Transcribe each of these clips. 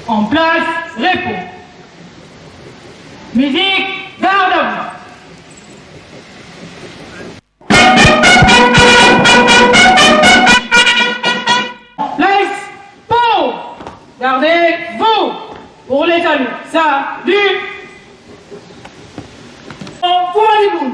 En place, repos. Musique, garde à vous. Place, pause. Gardez-vous. Pour les saluts. Salut. En vous.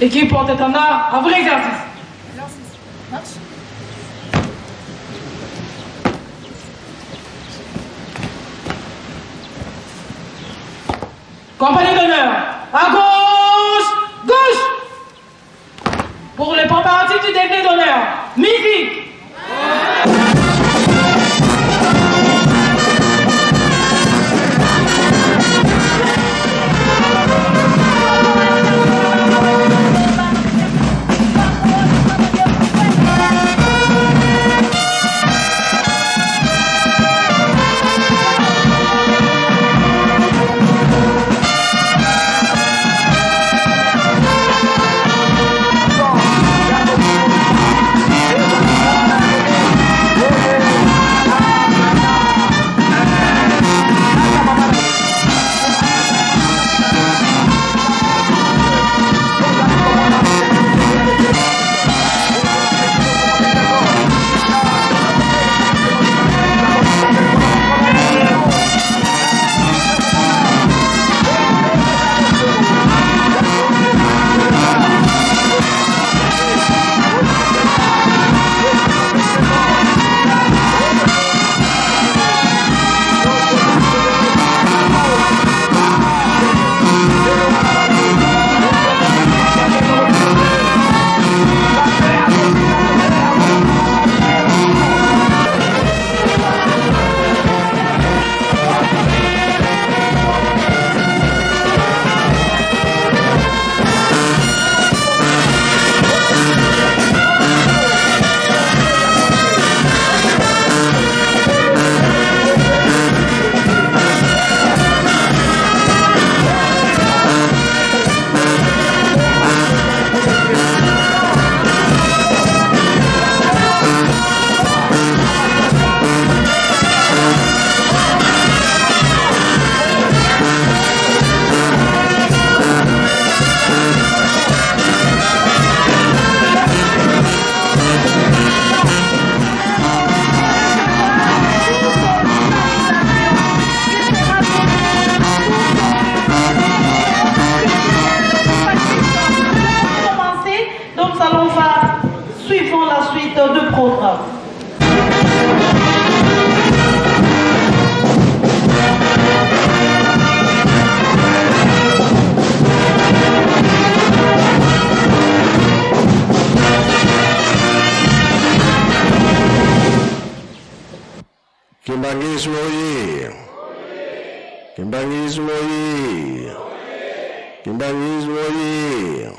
Équipe porte-étendard, à vous l'exercice. Marche. Compagnie d'honneur, à gauche, gauche. Pour le préparatif du défilé d'honneur, musique. Donc nous allons voir, suivant la suite du programme. Kimbanguisme oye! Kimbanguisme oye! Kimbanguisme oye!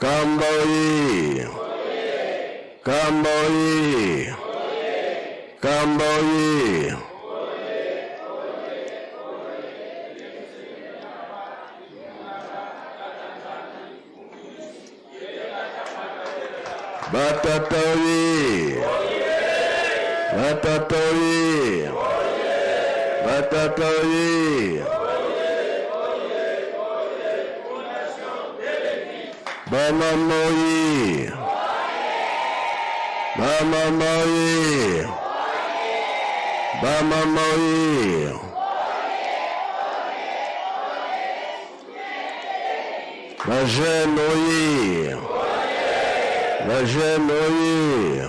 Kamba oye! Kamba oye! Kamba oye! Batata oye! Batata oye! Batata oye! Bamama oye! Bamama oye! Bamama oye! Ba jeune oye! Ba jeune oye!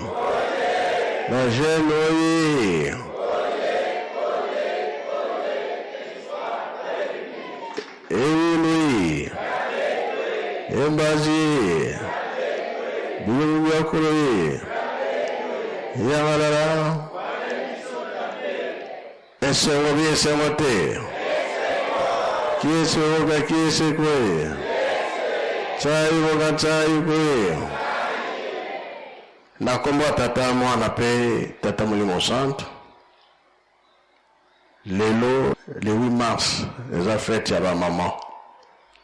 Ba jeune oye! Ewului! Embazi! Bilongo bya kolo ye! Yangalala! Esengo bi esengo te. Kiese oka kiese kwe. Chai oka chai kwe. Na kombo ya Tata, Mwana pe Tata Molimo Santu. Lelo le 8 mars eza fete ya ba maman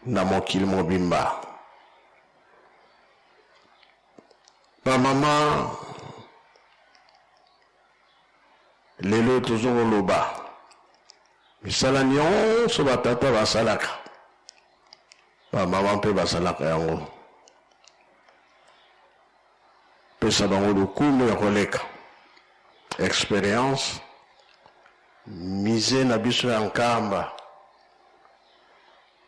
na mokili mobimba. Ba maman Lelo tozo koloba misala nionso ba tata basalaka ba mama mpe basalaka yango. Pesa bango lokumu ya koleka experience musee na biso ya Nkamba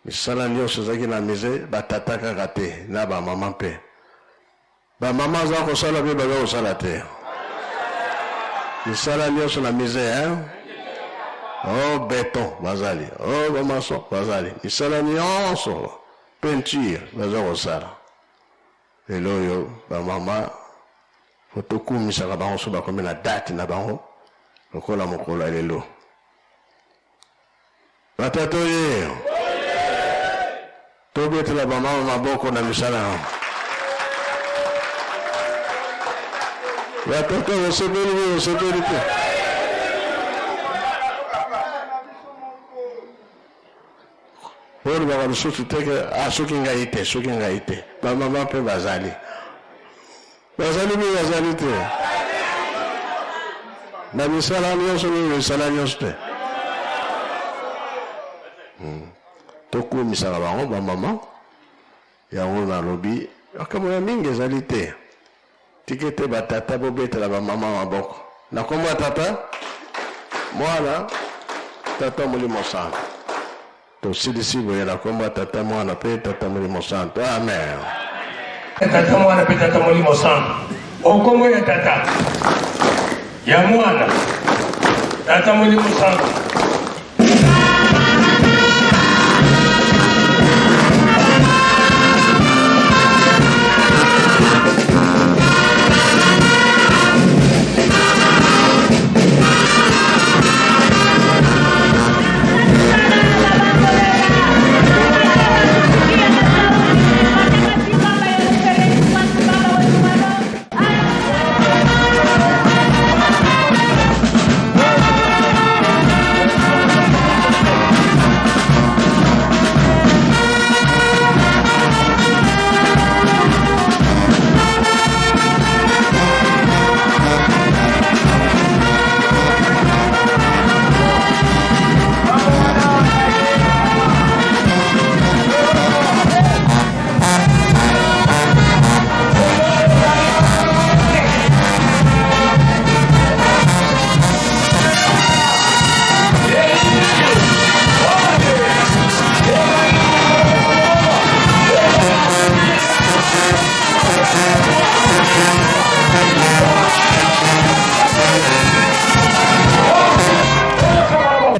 misala nionso ezalaki na musee ba tata kaka te na ba mama mpe. Ba mama aza kosala pe baza kosala te. Misala nyonso na musee hein? Oh beton bazali, oh ba maçon bazali, misala nyonso peinture baza kosala. Lelo oyo ba mama faut tokumisaka bango so bakomi na date na bango lokola mokolo ya lelo. Batata oye! Tobetela bamama maboko na misala yango. Batata bosepeli mpe bosepeli te. Bolobaka lisusu te ke ah, soki ngai te, soki ngai te. Bamama mpe bazali. Bazali mpe bazali te. Na misala nyonso mpe misala nyonso te. Tokumisaka bango bamama. Yango nalobi makambo ya mingi ezali te. Tika ete batata bobetela bamama maboko. Na nkombo ya Tata, Mwana, Tata Molimo Santu. Tosilisi boye na nkombo ya Tata, Mwana mpe Tata Molimo Santu. Amen. Tata, Mwana mpe Tata Molimo Santu. O nkombo ya Tata, ya Mwana, Tata Molimo Santu.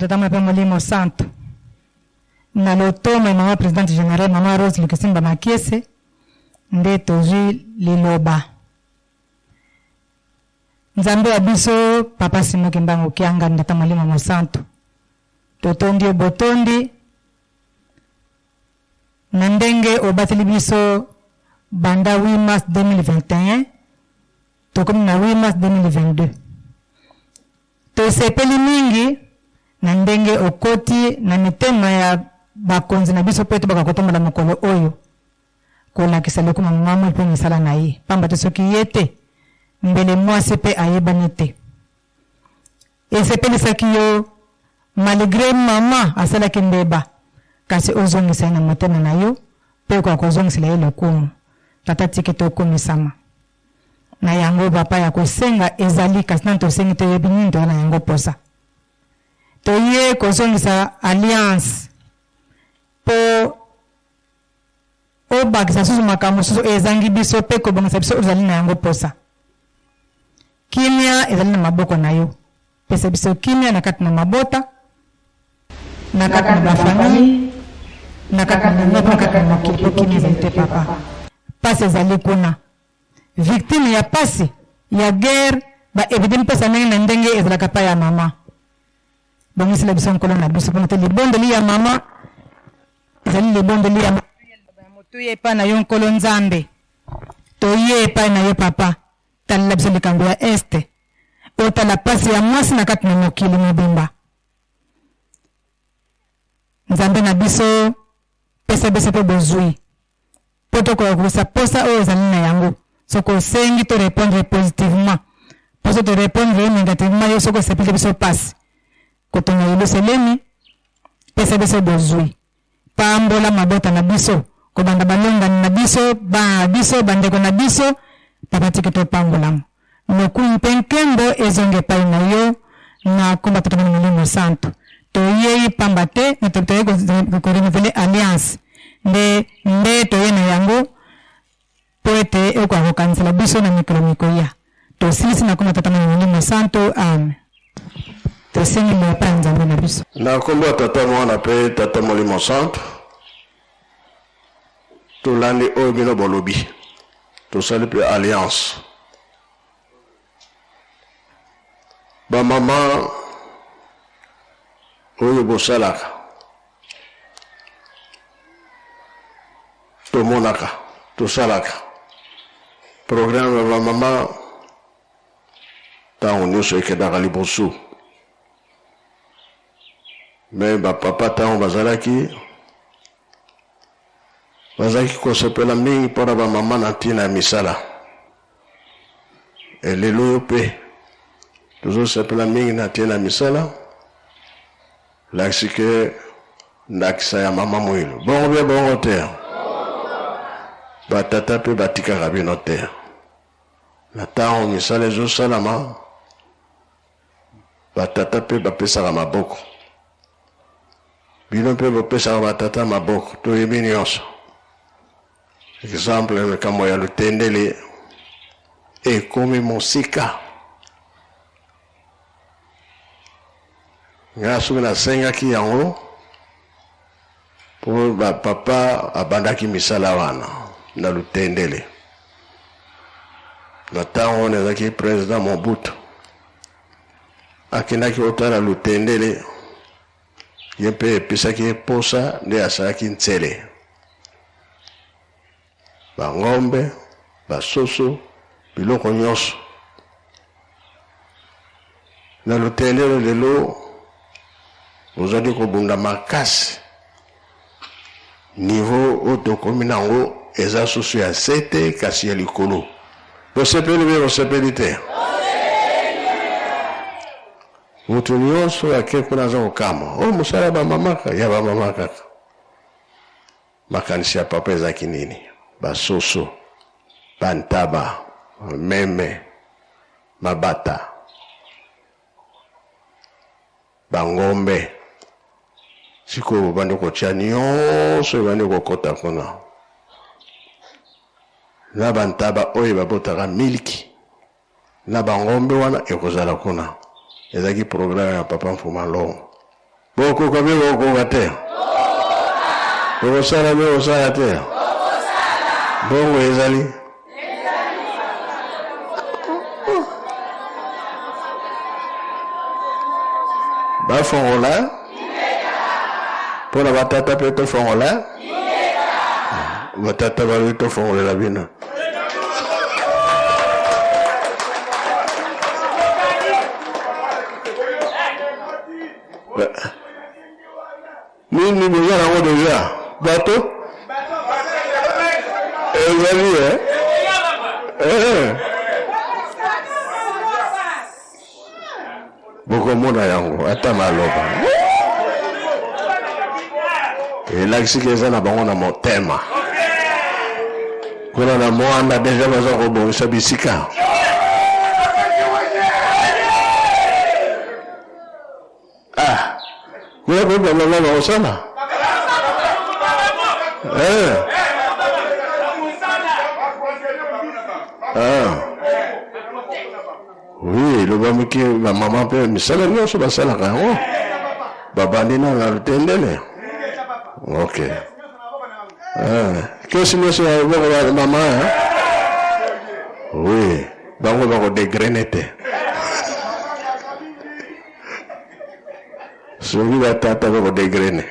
Tata mpe Molimo Santo na lotomo ya mama presidente general mama Rose Lukisimba Makiese nde tozwi liloba. Nzambe ya biso papa Simon Kimbangu Kiangani Tata Molimo Mosantu, totondi yo botondi na ndenge obateli biso banda 8 mars 2021 tokomi na 8 mars 2022. Tosepeli mingi na ndenge okoti na mitema ya bakonzi na biso mpo ete bakoka kotombola mokolo oyo kolakisa lokumu ya mama mpe misala na ye, pamba te soki ye te mbele mwasi mpe ayebani te. Esepelisaki yo malgre mama asalaki mbeba, kasi ozongisa ye na motema na yo mpe okoka kozongisela ye lokumu. Tata tika ete okumisama. Na yango papa ya kosenga ezali, kasi nanu tosengi te, oyebi nini toza na yango posa. Toye kozongisa alliance mpo obakisa lisusu makambo mosusu oyo ezangi biso mpe kobongisa biso oyo tozali na yango mposa. Kimia ezali na maboko na yo. Pesa biso kimia na kati na mabota, na kati na ba famille, na kati na mpe na kati na mokili mpo kimia ezali te papa. Pasi ezali kuna. Victime ya pasi ya guerre, ba epidemie pasi ya ndenge na ndenge ezalaka epai ya mama. Bongisela biso Nkolo na biso pona te libondeli ya mama ezali libondeli ya motuya epai na yo Nkolo Nzambe. Toye epai na yo papa, talela biso likambo ya este, otala pasi ya mwasi na kati na mokili mobimba. Nzambe na biso, pesa biso mpe bozui mpo tokoka kokokisa posa oyo ozali na yango. Soki osengi to repondre positivement, mpo soki to repondre yo negativement, yo soki osepeli te biso pasi. Kotonga Yelusalemi, pesa biso bozui. Pambola mabota na biso, kobanda balongani na biso, bana na biso, bandeko na biso, Papa tika topambolama. Lokumu mpe nkembo ezonga epai na yo na kombo ya Tata Mwana Molimo Santu. Toyei pamba te na toyei ko renouveler alliance nde nde toyei na yango mpo ete ekoka kokanisela biso na mikolo mikoya. Tosilisi na kombo ya Tata Mwana Molimo Santu. Amen. Tosengi boye epai ya Nzambe na biso. Na kombo ya Tata Mwana mpe Tata Molimo Santu, tolandi oyo bino bolobi. Tosali mpe alliance. Ba mama oyo bosalaka tomonaka tosalaka programme ya ba mama ntango nyonso ekendaka liboso me bapapa ntango bazalaki Bazalaki kosepela mingi mpo na bamama na ntina ya misala. E lelo oyo mpe tozosepela mingi na ntina ya misala, lakisi ke ndakisa ya mama Muilu. Bongo bie bongo te? Batata mpe batikaka bino te. Na ntango misala ezosalama, batata mpe bapesaka maboko. Bino mpe bopesaka ba tata maboko, toyebi nionso. Exemple, likambo ya Lutendele ekomi mosika. Nga soki nasengaki yango po ba papa abandaki misala wana na Lutendele. Na tango wana ezalaki president Mobutu. Akendaki kotala Lutendele. Ye mpe epesaki ye mposa nde asalaki nsele. Bangombe, basoso, biloko nyonso. Na Lutendele lelo ozali kobunda makasi. Niveau oyo tokomi na yango eza susu ya se te kasi ya likolo. Bosepeli be bosepeli te? Mutu nionso ake kuna aza kokamwa. Oyo mosala ya ba mama kaka? Ya ba mama kaka. Makanisi ya papa ezalaki nini? Ba soso, ba ntaba, meme, mabata, ba ngombe. Sikoyo bobandi kotia nionso ebandi kokota kuna. Na ba ntaba oyo babotaka miliki. Na ba ngombe wana ekozala kuna. Ezalaki programme ya papa Mfuma Longo. Bokoka be bokoka te? Bokosala be bokosala te? Mbongo ezali? Bafongola mpo na batata mpe tofongola batata balobi tofongolela bino. Nini boza nango deja bato ezali eh? Eh. Bokomona yango ata maloba elakisi ke eza na bango na motema. Kuna na Moanda deja baza kobongisa bisika. Ah. Boya koyeba mama bakosala eh. Ah. Oui, loba moke bamama mpe misala nyonso basalaka yango babandi na na lutendele ok ah. Kesi nyonso ya loboko ya mama eh? Oui, bango bakodegrene te soki batata bakodegrene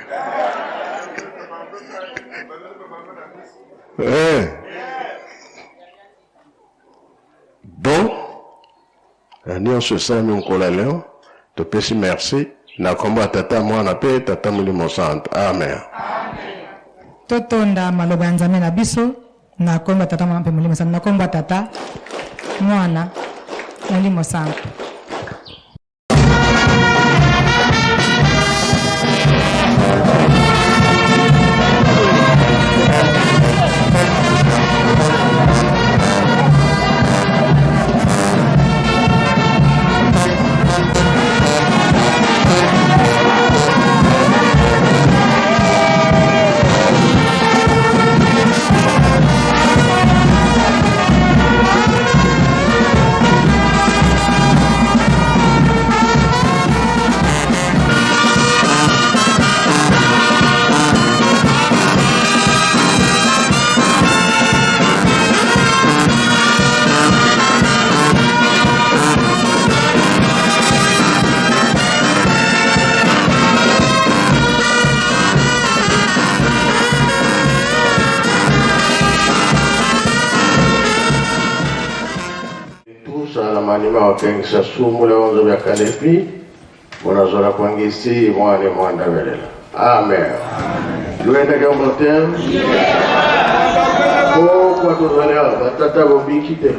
eh. Bon na nionso esalami mokolo ya leo topesi merci na kombo ya tata mwana pe tata molimo santu amen. Totonda maloba ya Nzambe na biso na kombo ya Tata, Mwana mpe Molimo Santu. Na kombo ya Tata, Mwana, Molimo Santu. Tusa na manima wakengisa sumu leo vya kalepi unazola kwangisi mwane mwanda velela amen. Luenda ke motem pokwa tozali awa batata bobiki te.